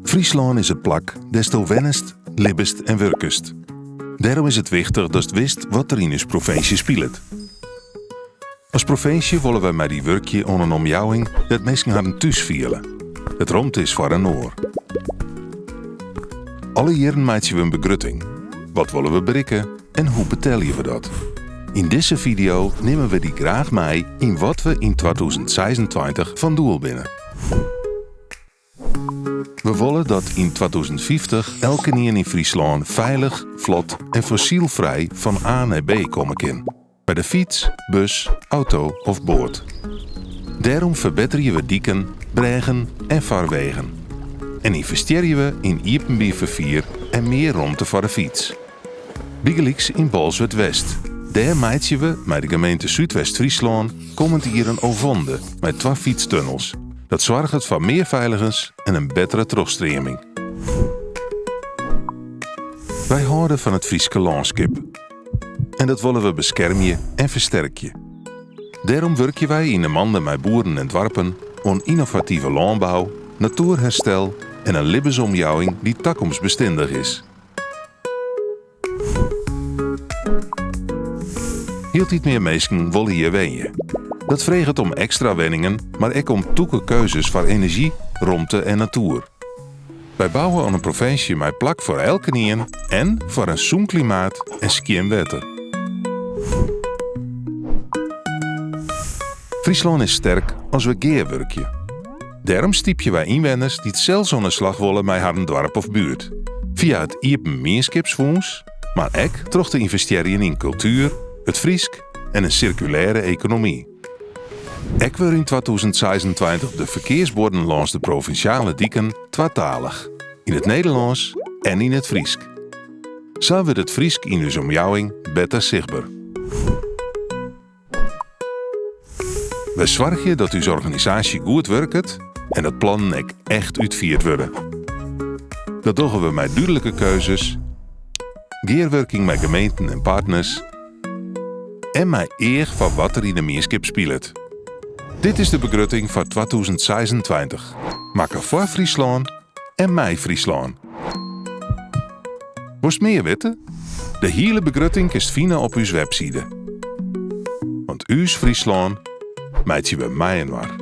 Fryslân is it plak dêr'tsto wennest, libbest en wurkest. Dêrom is it wichtich datst witst wat der yn ús provinsje spilet. As provinsje wolle wy mei dy wurkje oan in omjouwing dêr't minsken harren thús fiele, dêr't romte is foar inoar. Alle jierren meitsje we in begrutting. Wat wolle we berikke en hoe betelje we dat? Yn dizze fideo nimme we dy graach mei yn wat we yn 2026 fan doel binne. We wolle dat yn 2050 elkenien yn Fryslân feilich, flot en fossylfrij fan A nei B komme kin. Mei de fyts, bus, auto of boat. Dêrom ferbetterje we diken, brêgen en farwegen. En ynvestearje we yn iepenbier ferfier en mear romte foar de fyts. Bygelyks yn Bolswert-West. Dêr meitsje we mei de gemeente Súdwest-Fryslân kommend jier in ovonde mei twa fytstunnels. Dat soarget foar mear feiligens en in bettere trochstreaming. Wy hâlde fan it Fryske lânskip en dat wolle we beskermje en fersterkje. Dêrom wurkje wy yn 'e mande mei boeren en doarpen oan ynnovative lânbou, natoerherstel en in libbensomjouwing dy't takomstbestindich is. Hieltyd mear minsken wolle hjir wenje. Dat freget om ekstra wenningen, mar ek om tûke keuzes foar enerzjy, romte en natoer. Wy bouwe oan in provinsje mei plak foar elkenien en foar in sûn klimaat en skjin wetter. Fryslân is sterk as we gearwurkje. Dêrom stypje wy ynwenners dy't sels oan 'e slach wolle mei harren doarp of buert. Fia it Iepen Mienskipsfûns, mar ek troch te ynvestearjen yn kultuer, it Frysk en in sirkulêre ekonomy. Ek wurde yn 2026 de ferkearsbuorden lâns de provinsjale diken twatalich, yn it Nederlânsk en yn it Frysk. Sa wurdt it Frysk yn ús omjouwing better sichtber. Wy soargje dat ús organisaasje goed wurket en dat plannen ek echt útfierd wurde. Dat dogge we mei dúdlike keuzes, gearwurking mei gemeenten en partners en mei each foar wat der yn de mienskip spilet. Dit is de begrutting foar 2026, makke foar Fryslân en mei Fryslân. Wolst mear witte? De hiele begrutting kinst fine op ús webside. Want ús Fryslân meitsje we mei-inoar.